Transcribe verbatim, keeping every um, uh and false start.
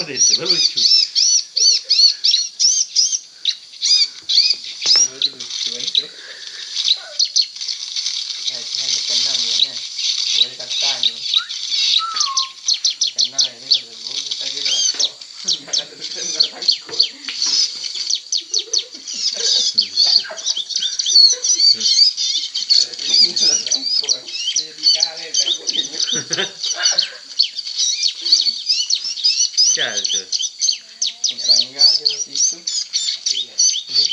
Itu lah lucu. Itu lucu kan, Sir? Ya, Tuhan berkenan ya, kan? Boleh kata ni. Berkenan ya, ini lah, boleh kita aja dalam kok. Jangan terus dalam kok. Kalau terus dalam kok, jadi karet takut. Sial tu. Banyak langgar je waktu itu. Iya. Dia